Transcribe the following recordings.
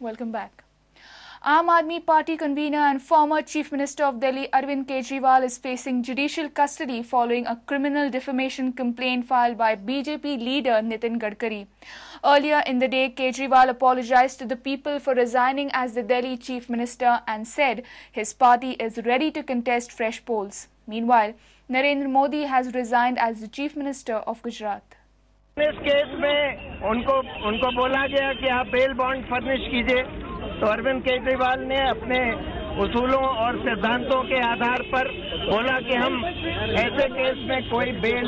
Welcome back. Aam Aadmi Party convener and former Chief Minister of Delhi Arvind Kejriwal is facing judicial custody following a criminal defamation complaint filed by BJP leader Nitin Gadkari. Earlier in the day, Kejriwal apologized to the people for resigning as the Delhi Chief Minister and said his party is ready to contest fresh polls. Meanwhile, Narendra Modi has resigned as the Chief Minister of Gujarat. इस केस में उनको बोला गया कि आप bail bond furnish कीजिए, तो अरविंद केजरीवाल ने अपने उसूलों और सिद्धांतों के आधार पर बोला कि हम ऐसे केस में कोई बेल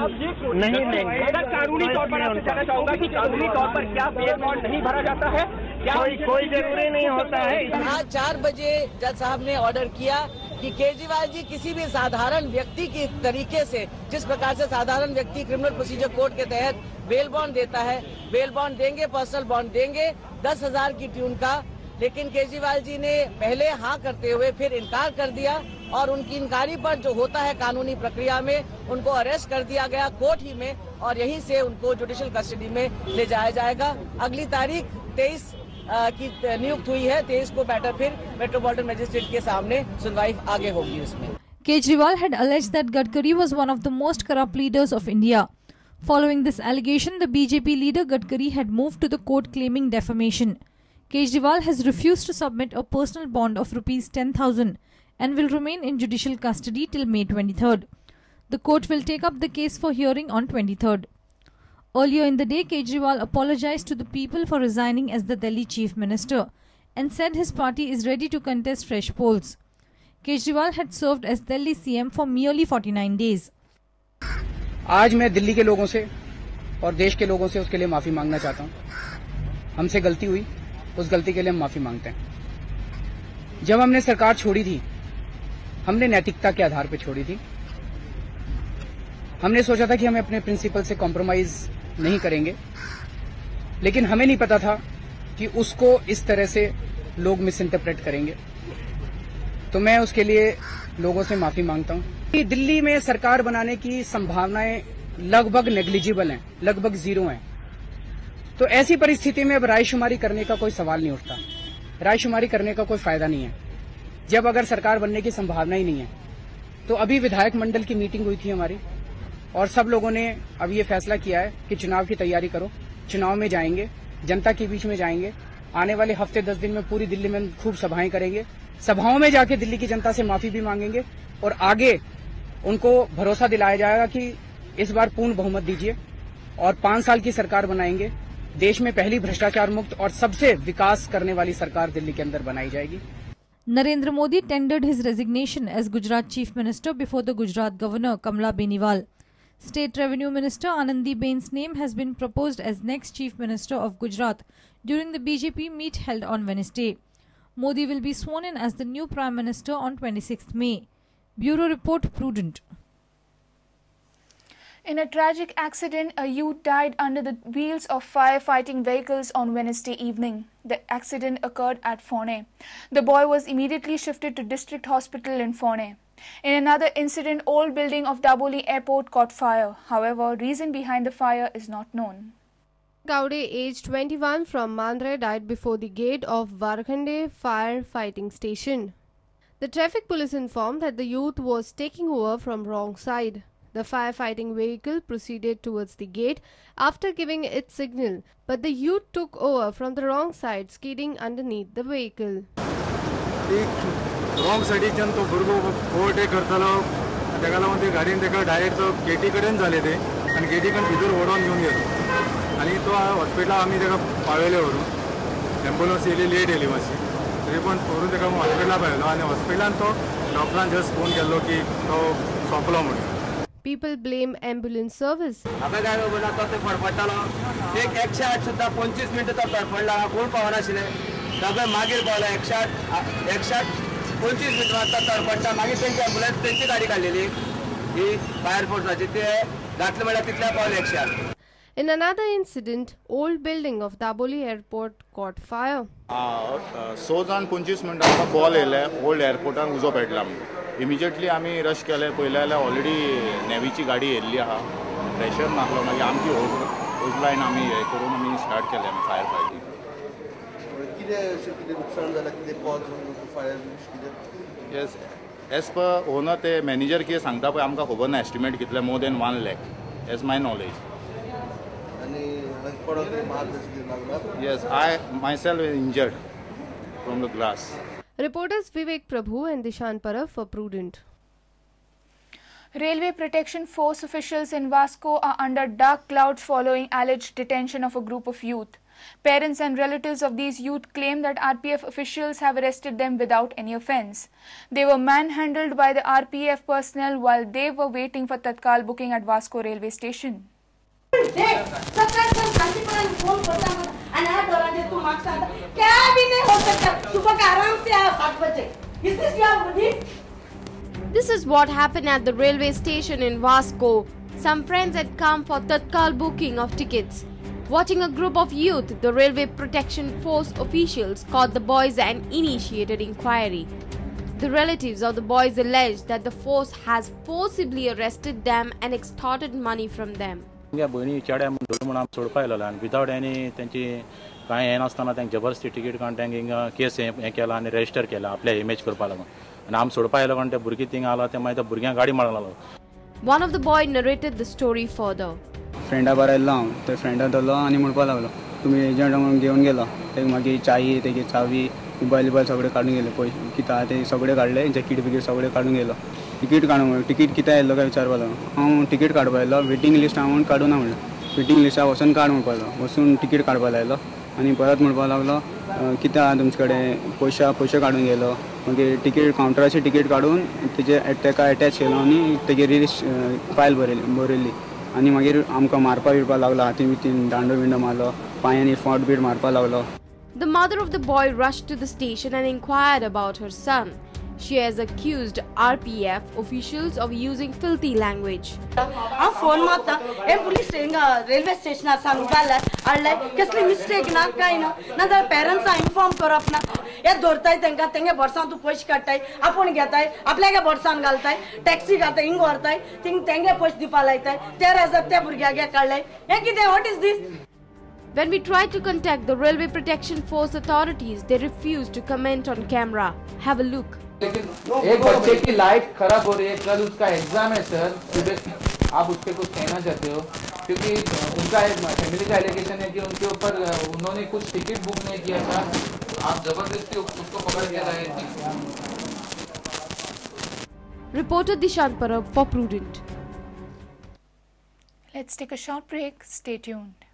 नहीं लेंगे। कानूनी तौर पर आपसे जानना चाहूंगा कि कानूनी तौर पर क्या बेल बॉन्ड नहीं भरा जाता है? कोई जरूरी नहीं होता है। आज 4 बजे जज साहब ने ऑर्डर किया कि केजरीवाल जी किसी भी साधारण व्यक्ति की तरीके से, जिस प्रकार से साधारण व्यक्ति क्रिमिनल प्रोसीजर कोड के तहत बेल बॉन्ड देता है, बेल बॉन्ड देंगे, पर्सनल बॉन्ड देंगे 10,000 की ट्यून का, लेकिन केजरीवाल जी ने पहले हाँ करते हुए फिर इनकार कर दिया और उनकी इनकारी पर जो होता है कानूनी प्रक्रिया में उनको अरेस्ट कर दिया गया कोर्ट ही में और यहीं से उनको जुडिशियल कस्टडी में ले जाया जाएगा। अगली तारीख 23 की नियुक्त हुई है, 23 को मैटर फिर मेट्रोपॉलिटन मजिस्ट्रेट के सामने सुनवाई आगे होगी उसमें। Kejriwal had alleged that Gadkari was one of the most corrupt leaders of India. Following this allegation, the BJP leader Gadkari had moved to the court claiming defamation. Kejriwal has refused to submit a personal bond of rupees 10,000 and will remain in judicial custody till May 23rd. The court will take up the case for hearing on 23rd. Earlier in the day, Kejriwal apologized to the people for resigning as the Delhi Chief Minister and said his party is ready to contest fresh polls. Kejriwal had served as Delhi CM for merely 49 days. आज मैं दिल्ली K लोगों से और देश K लोगों से उसके लिए माफी मांगना चाहता हूँ। हमसे गलती हुई, उस गलती के लिए हम माफी मांगते हैं। जब हमने सरकार छोड़ी थी, हमने नैतिकता के आधार पर छोड़ी थी। हमने सोचा था कि हम अपने प्रिंसिपल से कॉम्प्रोमाइज नहीं करेंगे, लेकिन हमें नहीं पता था कि उसको इस तरह से लोग मिस इंटरप्रेट करेंगे। तो मैं उसके लिए लोगों से माफी मांगता हूं। दिल्ली में सरकार बनाने की संभावनाएं लगभग नेग्लिजिबल हैं, लगभग जीरो हैं। तो ऐसी परिस्थिति में अब रायशुमारी करने का कोई सवाल नहीं उठता, रायशुमारी करने का कोई फायदा नहीं है जब अगर सरकार बनने की संभावना ही नहीं है। तो अभी विधायक मंडल की मीटिंग हुई थी हमारी और सब लोगों ने अब ये फैसला किया है कि चुनाव की तैयारी करो, चुनाव में जाएंगे, जनता के बीच में जाएंगे। आने वाले हफ्ते 10 दिन में पूरी दिल्ली में खूब सभाएं करेंगे, सभाओं में जाके दिल्ली की जनता से माफी भी मांगेंगे और आगे उनको भरोसा दिलाया जाएगा कि इस बार पूर्ण बहुमत दीजिए और 5 साल की सरकार बनाएंगे। देश में पहली भ्रष्टाचार मुक्त और सबसे विकास करने वाली सरकार दिल्ली के अंदर बनाई जाएगी। Narendra Modi tendered his resignation as Gujarat Chief Minister before the Gujarat Governor Kamla Beniwal. State Revenue Minister Anandi Ben's name has been proposed as next Chief Minister of Gujarat during the BJP meet held on Wednesday. Modi will be sworn in as the new Prime Minister on 26th May. Bureau Report, Prudent. In a tragic accident, a youth died under the wheels of firefighting vehicles on Wednesday evening. The accident occurred at Fone. The boy was immediately shifted to district hospital in Fone. In another incident, old building of Dabolim airport caught fire. However, reason behind the fire is not known. Gaude, aged 21, from Mandre, died before the gate of Varkhande fire fighting station. The traffic police informed that the youth was taking over from wrong side. The firefighting vehicle proceeded towards the gate after giving its signal, but the youth took over from the wrong side, skidding underneath the vehicle. Wrong सायडीच्यान तो भुरगो overtake करतालो, ताका लागून ते गाडयेन ताका direct तो गेटी कडेन जाले ते आनी गेटी कडेन भितर ओडोन घेवन गेलो आनी तो हॉस्पिटलाक आमी ताका पावयले व्हरून. एम्बुलन्स येयली लेट येयली मातशी, तरी पण व्हरून ताका हॉस्पिटलाक पावयलो आनी हॉस्पिटलान तो डॉक्टरान जस्ट फोन केल्लो की तो सोंपलो म्हणून. People blame ambulance service. म्हाका काय खबर ना, तो थंय फडफडटालो. एक 108 सुद्दां 25 मिनटां तो फडफडला, कोण पावनाशिल्ले. सगळे मागीर पावला 108 25 मिनटां तो तडफडटा. मागीर तेंची एम्बुलन्स तेंची गाडी काडलेली ही फायर फोर्साची, ते घातले म्हळ्यार तितल्या पावले 108. In another incident, old building of Dabolim airport caught fire. 6 जाण 25 मिनटां कॉल येयले ओल्ड एअरपोर्टान उजो पेटला म्हणून. इमिजिएटली आमी रश केले, पळयलें जाल्यार ऑलरेडी नेवीची गाडी येयल्ली आहा, प्रेशर नासलो. मागीर आमची होज लायन आमी हे करून आमी स्टार्ट केले आमी फायर फायटींग. कितें अशें कितें नुकसाण जालां, कितें कॉज फायर कितें? येस, एज पर ओनर ते मॅनेजर कितें सांगता पळय आमकां खबर ना एस्टिमेट कितले, more than 1 lakh as my knowledge. आनी कोणाक मार तशें कितें लागला? Yes, I myself injured from the glass. Reporters Vivek Prabhu and Dishan Parab for Prudent. Railway Protection Force officials in Vasco are under dark clouds following alleged detention of a group of youth. Parents and relatives of these youth claim that RPF officials have arrested them without any offence. They were manhandled by the RPF personnel while they were waiting for Tatkal booking at Vasco railway station. This is what happened at the railway station in Vasco. Some friends had come for Tatkal booking of tickets. Watching a group of youth, the Railway Protection Force officials caught the boys and initiated inquiry. The relatives of the boys alleged that the force has forcibly arrested them and extorted money from them. भयणी चेड्या म्हणून आमी सोडपा आयलेलो आनी विदावट any तेंची कांय हें नासतना तांकां जबरदस्ती तिकीट काडून तांकां हिंगा केस हें केला आनी रेजिस्टर केला आपल्या इमेज करपा लागून. आनी आमी सोडपा आयलो कारण ते भुरगीं थिंगा आला ते मागीर त्या भुरग्यांक गाडी मारूंक लागलो. One of the boy narrated the story further. फ्रेंडा बारा आयलो हांव, ते फ्रेंडा धरलो आनी म्हणपाक लागलो तुमी एजंट म्हणून घेवन गेलो. तेका मागीर चावी, तेगे चावी, मोबायल बिबायल सगळें काडून गेले, पयशे कितें आहा ते सगळें काडले, जॅकीट बिकीट सगळें काडून गेलो. तिकीट काडून तिकीट कितें आयिल्लो काय विचारपाक लागलो. हांव तिकीट काडपा आयलो, वेटींग लिस्ट हांव काडूना म्हणलें, वेटींग लिस्टार वचून काड म्हणपाक लागलो. वचून तिकीट काडपा लायलो आनी परत म्हणपाक लागलो कितें आहा तुमचे कडेन, पयशे काडून गेलो. मागीर तिकीट कावंटराची तिकीट काडून तेजे तेका एटॅच केलो आनी तेगेली फायल बरयली आनी मागीर आमकां मारपा बिरपा लागलो, हातीन बितीन दांडो बिंडो मारलो, पांयांनी फोट बीट मारपा लागलो. The mother of the boy rushed to the station and inquired about her son. She has accused RPF officials of using filthy language. हांव फोन मारता हे पुलीस रेल्वे स्टेशनार सावन उबारले हाडले, कसली मिस्टेक ना कांय ना, नाजाल्यार पेरंट्सांक इन्फॉर्म करप ना. हे धरताय तांकां, तेंगे बोर्सान तूं पयशे काडटाय, आपूण घेताय, आपल्यागे बोर्सान घालताय, टॅक्सी घालताय, हिंग व्हरताय, थिंग तेंगे पयशे दिवपा लायताय, 13,000 त्या भुरग्याक काडले. हें कितें? What is this? When we tried to contact the Railway Protection Force authorities, they refused to comment on camera. Have a look. एक बच्चे की लाइफ खराब हो रही है, कल उसका एग्जाम है सर, सुबह आप उस पर कुछ कहना चाहते हो? क्योंकि उनका एक फैमिली का एलिगेशन है कि उनके ऊपर उन्होंने कुछ टिकट बुक नहीं किया था, आप जबरदस्ती उसको पकड़ के लाए थे. Reporter Dishan Parab for Prudent. Let's take a short break. Stay tuned.